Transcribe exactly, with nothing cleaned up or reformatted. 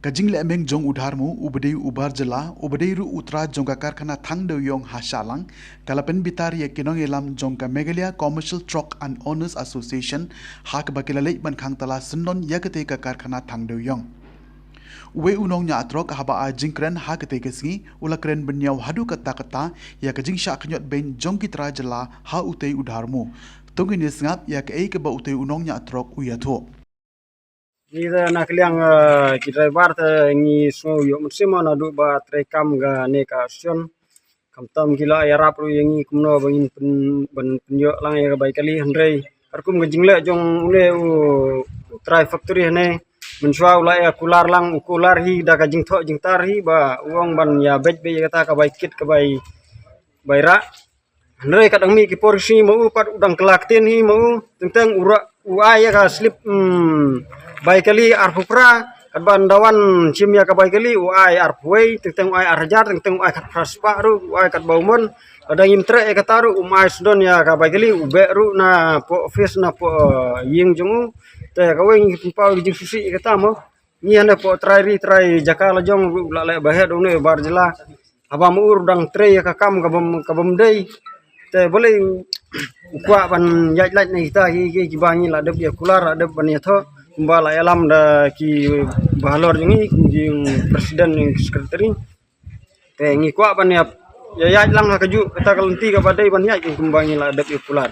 Ka jinglehmeng jong u Dharmu, uba dei u bar jylla, uba dei ruh u trai jong ka karkhana thang dewiong ha Shillong, ka la pynbitar ïa ki nongïalam jong ka Meghalaya Commercial Truck and Owners Association, ha kaba ki la leit ban khang tala syndon ïa katei ka karkhana thang dewiong. Uwei u nongñiah trok haba ai jingkren ha katei ka sngi, u la kren bynñiaw haduh katta katta ïa ka jingshah khñiot beiñ jong ki trai jylla ha utei u Dharmu. To ngin ïa sngap ïa kaei kaba utei u nongñiah trok u ïathuh. Ngi da na ka liang, eh, ki driver te ngi sngew ïoh mynsiem naduh ba trei kam kane ka association. Khamtam ki la ïarap ruh ïa ngi kumno ba ngin pyn, ban pynïoh lang ïa ka bai kali, hynrei katkum ka jingleh jong une u, u trai factory hane, mynshuwa u la ïa kular lang, u kular hi da ka jingthoh jingtar hi ba u ong ban ïa beit beit ïa kata ka bai kit ka bai, bai rah. Hynrei kat dang mih ki por shi ma u pat u dang kylla ktien hi ma u, teng teng u rah, u ai ïa ka slip, hmm, bai kali arphew phra, katba ynda wan shim ïa ka bai kali u ai arphew wei, teng teng u ai ar hajar, teng teng u ai khatphra spah ruh, u ai katba u mon. Lada ngim treh ïa kata ruh, um ai sdon ïa ka bai kali, u beh ruh na poh office na poh, eh, ïing jong u. Te kawei ngi pynpaw ki jingsngewsih ïa kata mo. Ngi hane poh trai ri trai jaka la jong ruh la leh ba heh da une bar jylla. Haba ma u ruh dang trei ïa ka kam ka bym, ka bym dei. Te balei u kwah ban ïaid lait na kita ki, ki, kiba ngi la dep ïa kular, la dep ban ïathoh, kumba la ïalam da ki bahalor jong ngi, kum ki president, ki secretary. Te ngi kwah ban ïa, ïa ïaid lang ha kajuh kata ka lynti kaba dei ban ïaid kumba ngi la dep ïa kular.